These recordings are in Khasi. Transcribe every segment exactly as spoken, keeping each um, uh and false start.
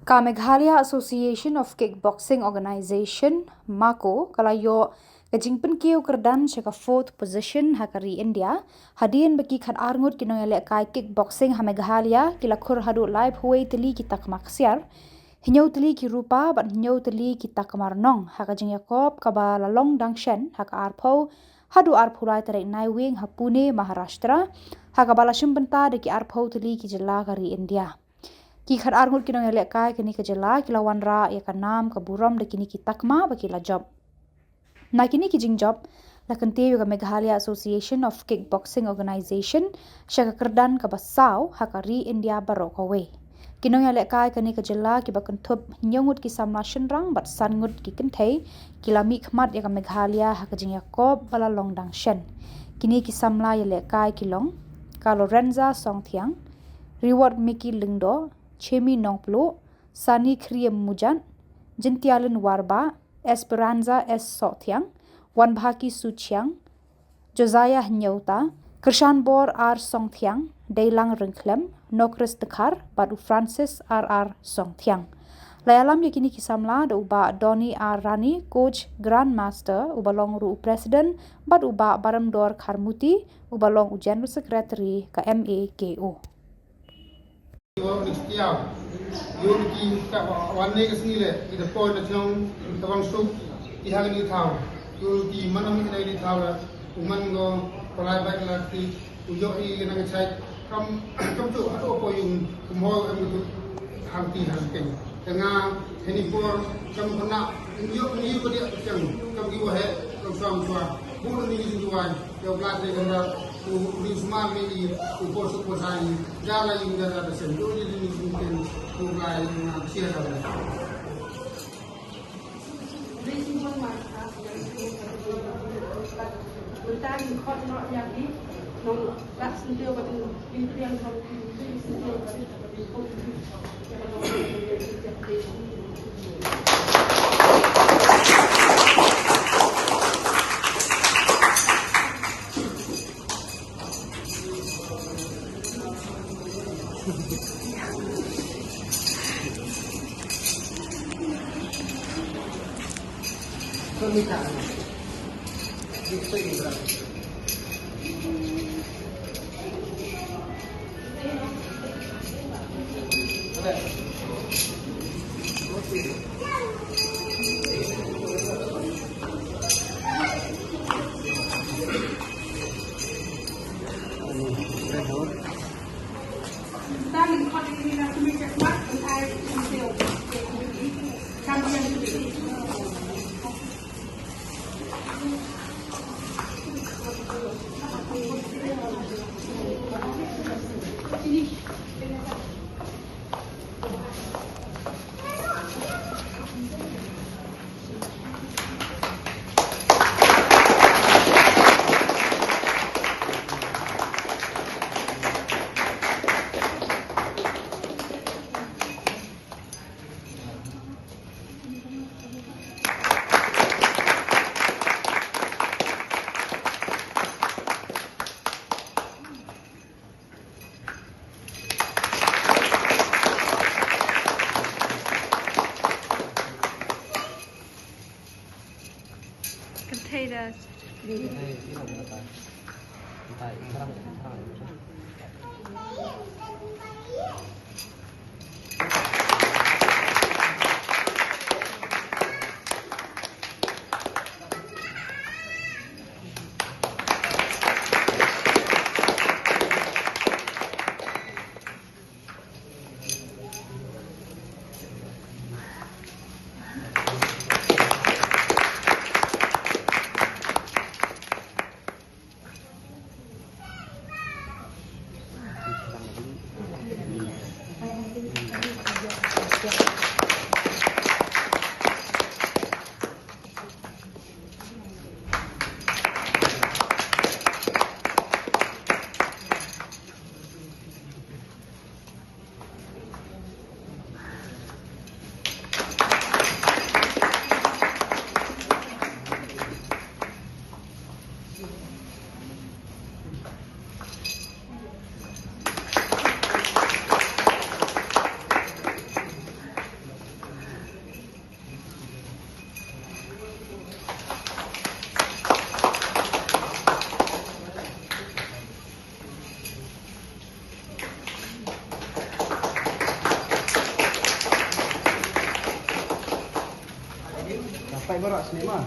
Ka Meghalaya Association of Kickboxing Organisation, MAKO, ka la ïoh ka jingpynkiew kyrdan sha ka fourth position ha ka ri India, hadien ba ki khatar ngut ki nongïalehkai kickboxing ha Meghalaya ki la khur haduh laiphew wei tylli ki takma ksiar, hynñiew tylli ki rupa bad hynñiew tylli ki takma rnong ha ka jingïakop kaba la long dang shen ha ka arphew haduh arphew lai tarik Naiwieng ha Pune, Maharashtra, ha kaba la shim bynta da ki arphew tylli ki jylla ka ri India. Ki khatar ngut ki nongïalehkai kane ka jylla ki la wanrah ïa ka nam ka burom da kine ki takma ba ki la jop. Na kine ki jingjop la kyntiew ïa ka Meghalaya Association of Kickboxing Organisation sha ka kyrdan kaba saw ha ka ri India baroh kawei. Ki nongïalehkai kane ka jylla kiba kynthup hynñiew ngut ki samla shynrang bad san ngut ki kynthei ki la mih khmat ïa ka Meghalaya ha ka jingïakop ba la long dang shen. Kine ki samla ïalehkai ki long ka Lorenza Songthiang, Reward Mickey Lyngdoh, Chemi Nongpluh, Sani Khriem Mujat, Jyntialin Warbah, Esperanza S Sohthiang, Wanbhaki Suchiang, Josiah Hynñiewta, Krishanbor R Songthiang, Deilang Ryngkhlem, Nokris Dkhar bad u Francis R R Songthiang. La ïalam ïa kine ki samla da u Bah Donny R Rani, Coach Grandmaster, uba long ruh u President, bad u Bah Baramdor Kharmuti, uba long u General Secretary ka MAKO. Ïoh ni ki tiaw, ïoh ni ki ka wa-, wan ne ka sngi le, i da poi na chnong, da wan suk, i ha ni thaw, ïoh ni ki man am i na ni thaw la, u man go, ko lai bai la ki, u ïoh i na ka chai, kam, kam tu, ha tu poi yung, kum ho, em tu, hang ti hang keng. Te nga, heni por, kam kena, ïoh ni ïoh ko dia, keng, kam ki wa he, kam suam suam, bu ni ni juan. Ïa u Blai te kynrad, u, u ring sumar ngi i, u por suk por sa i, jala i, jala da sem, u di di ni sum ken, u Blai i na sia da. Containers. Barak sini mah.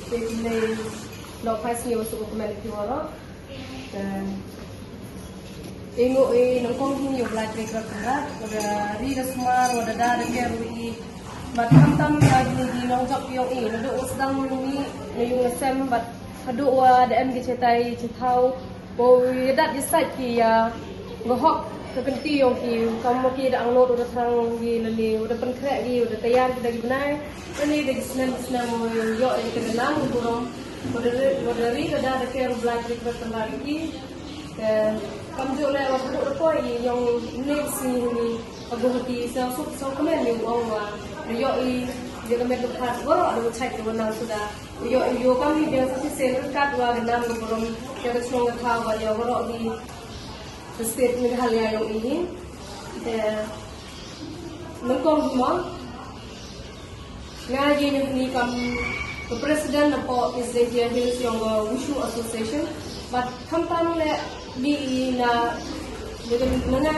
Te phi lei, lok phai sniew suk u kmen phi waroh. Te i nguh i nyngkong hi ïa u Blai Trikrat Kynrad, wa da ri da sumar, wa da da da ker ruh i. Bad khamtam ïa kine ki nongjop ïong i, naduh wa sdang mih na ïung na sem, bad haduh wa da em ki chetai chethaw, Ko ïa dat ïa sait ki ïa, nga hok ka kynti ïong ki, kam ma ki da angnud, u da thrang ki lane u da pynkhreh ki, u da tayar ki da ki bnai. Lane da ki snem snem u ïoh ïa ka nang u burom. Ko da ri, ko da ri da da da ker u Blai Trikrat Kynrad ïa ki. Te kam ju leh wa ka da poi ïong ne sngi ni. Ka Guwahati sa suk sa kmen ni u ong wa da ïoh i ïa ka met ka phad waroh da u chait da u nang suda. Ïoh, ïoh kam ni biang sa shisien ryngkat wa ka nam ka burom, ïa ka chnong ka thaw wa ïa waroh hi ka state Meghalaya ïong i hi. Te nyngkong hi mo. Nga ïa ni kam ka president na poh East Jaintia Hills ïong ka Wushu Association. Bad khamtam leh ni i na, na nga,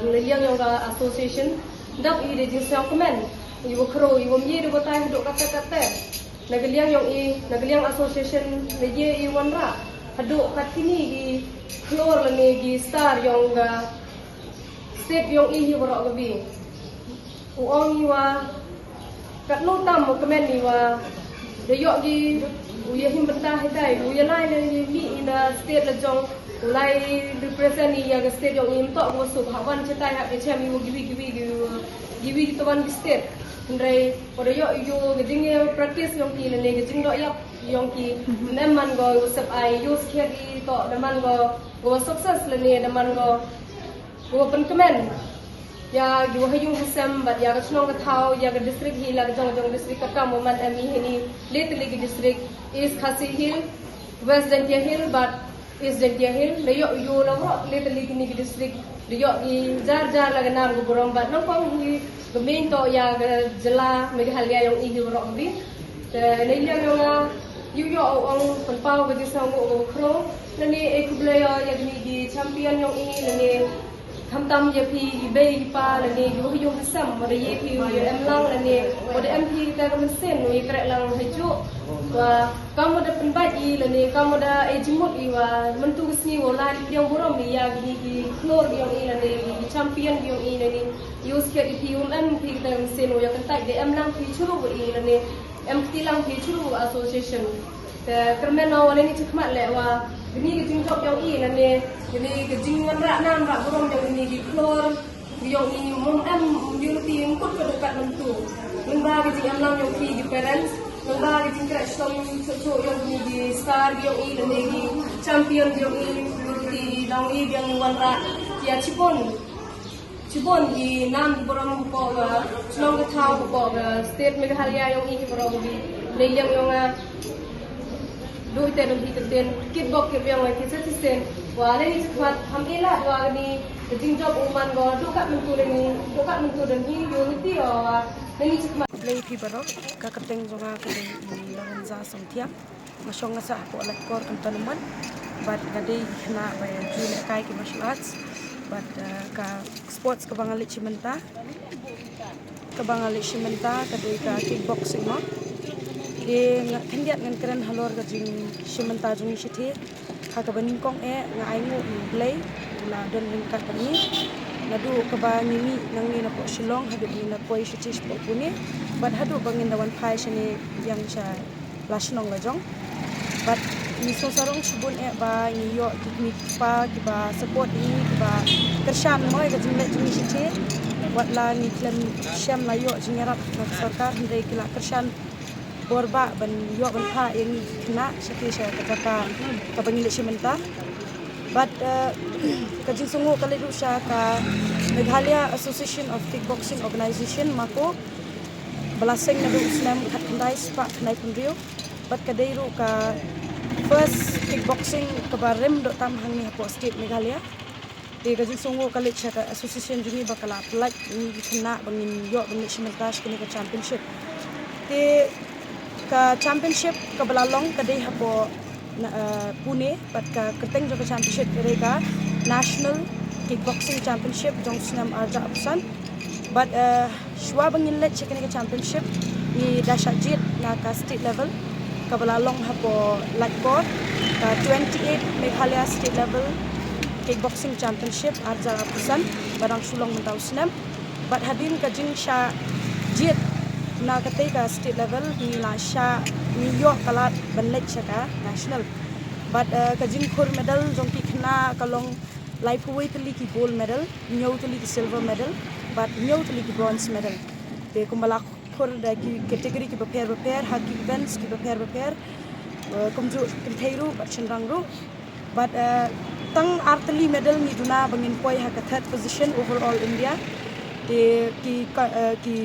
na liang ïong ka association. Dap i da jingsngewkmen. I wa khroo, i wa mih, i wa tai, haduh katte katte. Na ka liang ïong i, na ka liang association, na ïa i wanrah haduh kat kine ki khlur lane ki star ïong ka state ïong i hi waroh kawi. U ong i wa katno tam u kmen i wa da ïoh ki u ïa him bynta hitai, u ïa lai lane mih i na state la jong, u lai represent i ïa ka state ïong i, ym toh ka wa suk, ha wan chetai ha ka chem i wa kiwi kiwi kiwi kiwi ki tawan ki state. Hynrei ko da ïoh ïoh ka jingïa practice ïong ki lane ka jingdoh ïap ïong ki. Mem man ko u sep ai ïoh skhiat i toh da man ko ko success lane da man ko ko pynkmen ïa ki wa ha ïung ha sem bad ïa ka chnong ka thaw, ïa ka district hi la ka jong jong district, ka kam wa man em i hini le tylli ki district, East Khasi Hills, West Jaintia Hills bad East Jaintia Hills, da ïoh ïoh la waroh le tylli kine ki district, da ïoh ki jar jar la ka nam ka burom bad nyngkong hi ka main toh ïa ka jylla Meghalaya ïong i hi waroh kawi. Te na liang ïong nga ïoh ïoh ong pynpaw ka jingsngewnguh ka khroo, lane e khublei ïa kine ki champion ïong i, lane khamtam ïa phi i bei i pa lane ki wa ha ïung ha sem, wa da ïa phi u ïa em lang lane wa da em phi kita ka mynsiem u ïa kreh lang ha juk. Wa kam wa da pynbait i lane kam wa da e jingmut i wa mynta ka sngi wa la i pdiang burom i ïa kine ki khlur ïong i lane ki champion ïong i lane ïa u skhiat i phi um em phi kita ka mynsiem u ïa kyntait da em lang phi churu wa i lane em kti lang phi churu wa association. Te kyrmen o lane chi khmat leh wa kine ki jingjop ïong i lane kine ki jingwanrah nam rah burom ïong kine ki khlur ïong i mum em ïong ti mkut ka dukat mynta. Mynba ki jingem lang ïong ki ki parents, mynba ki jingkreh shlom chuh chuh ïong kine ki star ïong i lane ki champion ïong i ïong ti dang i biang wanrah ïa chibun. Chibun ki nam ki burom hapoh ka chnong ka thaw hapoh ka state Meghalaya ïong i ki burom ki lei liang ïong nga. Dei te dei ki ten kit bok ki biang ki sa shisien. Wa lei ni chikmat ham ila wa ni ka jingjop u man go dukat mynta lei ni dukat mynta dei ni ïong ni ti wa lei ni chikmat. Khublei phi baroh, ka kyrteng jong nga ka dei i Lorenza Songthiang. Nga shong nga sah hapoh Laitkor Cantonment. Bad nga dei i khynnah ba ju lehkai ki martial arts. Bad, eh, ka sports kaba nga leh shi mynta, kaba nga leh shi mynta ka dei ka kickboxing mo. Te nga khyndiat ngan kren halor ka jingshim bynta jong ngi shathie. Ha kaba nyngkong eh nga ainguh ïa U Blei u la don ryngkat bad ngi. Naduh kaba ngi mih nangne na poh Shillong haduh ngi na poi shathie shapoh Pune. Bad haduh ba ngin da wan phai shane ïa sha la shnong la jong. Bad ngi sngewsarong shibun eh ba ngi ïoh ki kmie ki kpa kiba support ïa ngi, kiba kyrshan mo ïa ka jingleh jong ngi shathie. Wat la ngi khlem shem la ïoh jingïarap na ka sorkar hynrei ki la kyrshan bor ba ban ïoh ban phah ïa ngi ki khynnah shathie sha ka jaka kaba ngi leh shi mynta. Bad, eh, ka jingsngewnguh ka leit ruh sha ka Meghalaya Association of Kickboxing Organization, MAKO. Ba la seng naduh u snem khatkhyndai spah khyndai phew hynriew bad ka dei ruh ka first kickboxing kaba rim doh tam hangne hapoh state Meghalaya. Te ka jingsngew ka leit sha ka association jong ngi ba ka la pyllait ïa ngi ki khynnah ba ngin ïoh ban leit shim bynta sha kane ka championship. Te ka championship kaba la long ka dei hapoh na, eh, Pune, bad ka kyrteng jong ka championship ka dei ka National Kickboxing Championship jong u snem arhajar arphew san. Bad, eh, shuwa ba ngin leit sha kane ka championship ngi da shah jied na ka state level kaba la long hapoh Laitkor, ka twenty-eight Meghalaya State Level Kickboxing Championship arhajar arphew san ba dang shu long mynta u snem. Bad hadien ka jingshah jied na katei ka state level ngi la shah, ngi ïoh ka lad ban leit sha ka national. Bad, eh, ka jingkhur medal jong ki khynnah ka long laiphew wei tylli ki gold medal, hynñiew tylli ki silver medal bad hynñiew tylli ki bronze medal. Te kumba la khur da ki category kiba pher bapher ha ki events kiba pher bapher, eh, kumjuh kynthei ruh bad shynrang ruh. Bad, eh, tang ar tylli medal ngi duna ba ngin poi ha ka third position overall India. Te ki ka, eh, ki,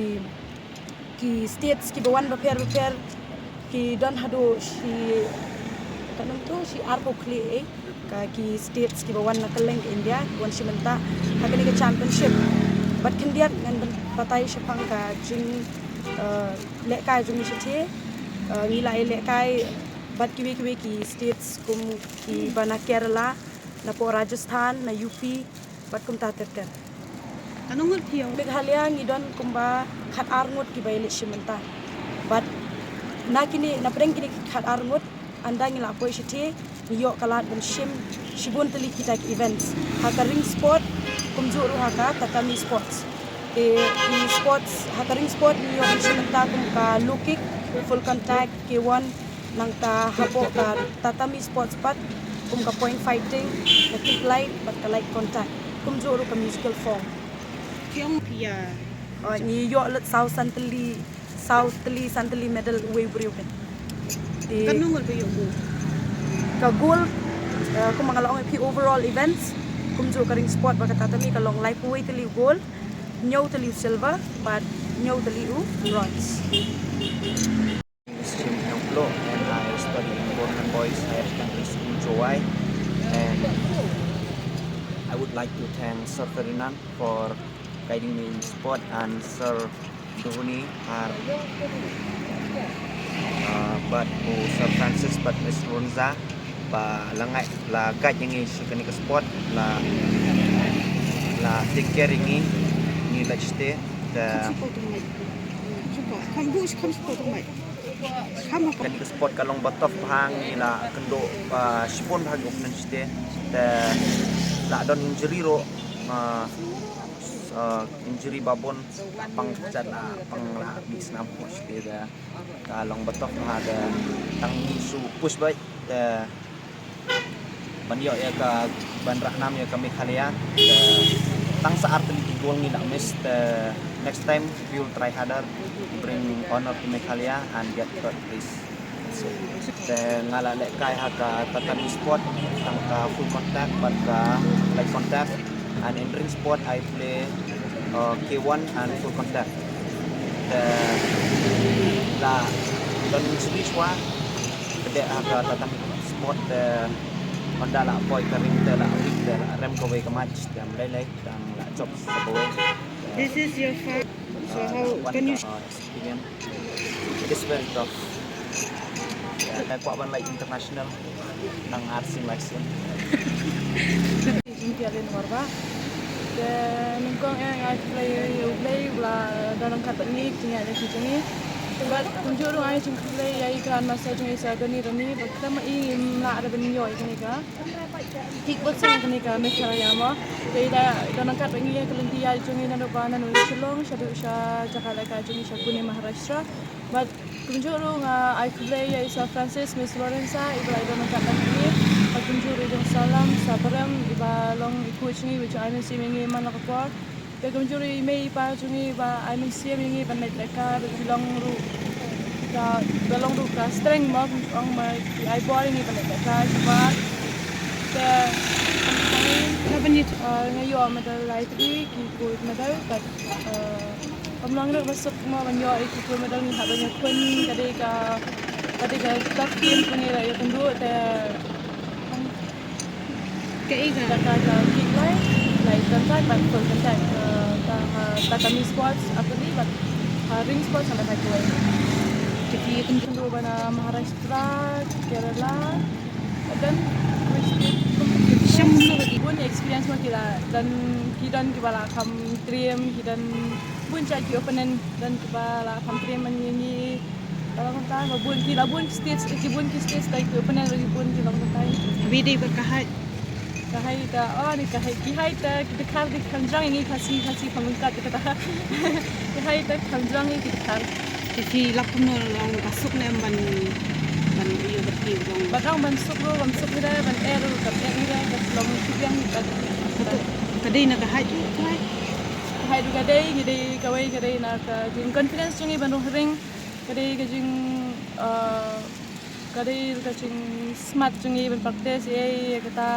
ki states kiba wan bapher bapher ki don haduh shi, ka nang tu shi arphew khlieh, eh, ka ki states kiba wan na kylleng ka India ki wan shim bynta ha kane ka championship. Bad khyndiat ngan byn-, batai shaphang ka jing, eh, lehkai jong ngi shatei, eh, ngi la ïalehkai bad kiwei kiwei ki states kum kiba na Kerala, napoh Rajasthan, na U P, bad kumta ter ter. Katno ngut phi ïa? Meghalaya ngi don kumba khat ar ngut kiba ïaleit shim bynta. Bad na kine, na pdeng kine khat ar ngut, ynda ngi la poi shatei, ngi ïoh ka lad ban shim shibun tylli kita ki events. Ha ka ring sport, kumjuh ruh ha ka tatami sports. Te ki sports, ha ka ring sport ngi ïoh ban shim bynta kum ka low kick, full contact, K one, nangta hapoh ka tatami sports pat kum ka point fighting, ka kick light bad ka light contact, kumjuh ruh ka musical form. Phi ong phi ïa? Oh, ngi ïoh lut saw san tylli, saw tylli san tylli medal uwei u briew kein. Te katno ngut ba ïoh gold? Ka gold, eh, kumba nga la ong ïa phi, overall events kumjuh ka ring sport bad ka tatami ka long laiphew wei tylli u gold, hynñiew tylli u silver bad hynñiew tylli u bronze. Name is Jim Hyung Plo and I study in Government Boys Higher Secondary School, Jowai. And I would like to thank Sir Ferdinand for guiding me in sport and Sir Duhuni ar, uh, bad u Sir Francis bad Miss Ronza ba la ngai, la guide ïa ngi sha kane ka sport, la, la take care ïa ngi, ngi leit shatei. Te kane ka sport ka long ba tough bha, ngi la kynduh ba shibun bha ki opponent shatei. Te la don injury ruh, ah, ah, injury ba bun, la pang jait, la pang la mih snam shatei. Te ka long ba tough bha, te tang ngi shu push beit. Te ban ïoh ïa ka, ban rah nam ïa ka Meghalaya. Te tang sa ar tylli ki gold ngi la miss. Te next time we will try harder, bring honor to Meghalaya and get third place. Te nga la lehkai ha ka tatami sport, tang ka full contact bad ka light contact, and in ring sport I play, uh, K one and full contact. Te la don shuwa ka dei ha ka tatami sport, te ynda la poi ka ring te la weak, te la rem kawei ka match, te ym dei lei, tang la jop sa kawei. This is your first. So how can you, uh, experience? It is very tough. Yeah, I kwah ban leit international. Nang ar sien lai sien. Jingpyllait Warba. Te nyngkong eh nga ai khublei ïa U Blei ba la don ryngkat bad ngi, jingïaid lynti jong ngi. Bad kumjuh ruh nga ai jingkhublei ïa i Grandmaster jong ngi Sir Gani Rani, bad khlem ma i ngim lah da ban ïoh ïa kane ka kickboxing ha kane ka Meghalaya mo. Te i la don ryngkat bad ngi ha ka lynti ïaid jong ngi naduh ba naduh na Shillong shaduh sha jaka lehkai jong ngi sha Pune, Maharashtra. Bad kumjuh ruh nga ai khublei ïa i Sir Francis, Miss Lorenza, iba la don ryngkat bad ngi. Bad kumjuh ruh i Dong Salam, Sir Barem, iba long i coach ngi, iba ju ai mynsiem ïa ngi man la ka por. Te kumjuh ruh i mei i pa jong ngi iba ai mynsiem ïa ngi ban leit lehkai, bad i long ruh ka, iba long ruh ka strength mo, ong ma, i ai bor ïa ngi ban leit lehkai shabar. Te, uh, nga ïoh medal lai tylli, ki gold medal, bad, uh, Kam long ruh ba suk mo ban ïoh ïa ki gold medal, ngi hap ban ïakhun. Ka dei ka, ka dei ka tough game ba ngi la ïakynduh te. Kaei ka? Ka, ka, ka kick lai, lai contact bad full contact. Ka, ka, ka, ka mi sports, apa ni, bad, ah, ring sports, sampai satu lai. Te phi ïakynduh ban, ah, Maharashtra, Kerala, dan which state competition. Bun experience mo ki la don, ki don kiba la kham triem, ki don bun sha ki opponent, don kiba la kham triem man ngi, ngi. Ka long kumta, ba bun ki, la bun ki states, ki bun ki states, tai ki opponent, ba ki bun ki long kumta. Haba dei bad ka height? Ka height ta, oh, ni ka height, ki height ta, ki dkhar, ki kham jrong ïa ngi Khasi, Khasi kham ryngkat ïa kata. Ki height ta kham jrong ïa ngi, ki dkhar. Te phi lap kumno, long ba suk ne em ban, ban ïoh bad ki, long? Ban ong ban suk ruh, ban suk hi da, ban eh ruh, ban eh hi da, ka long ki biang hi da. Ka dei na ka height ruh, ka height. Ka height ruh ka dei, ngi dei kawei, ka dei na ka jing confidence jong ngi ban rung ha ring. Ka dei ka jing, uh, ka dei ka jing smart jong ngi ban practice, eh, kata.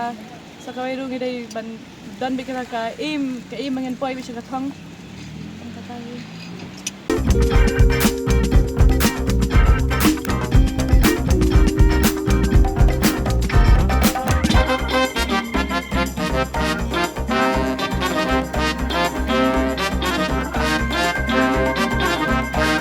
Sa kawei ruh ngi dei ban don beit kata ka aim, ka aim ba ngin poi beit sha ka thong. Kata hi.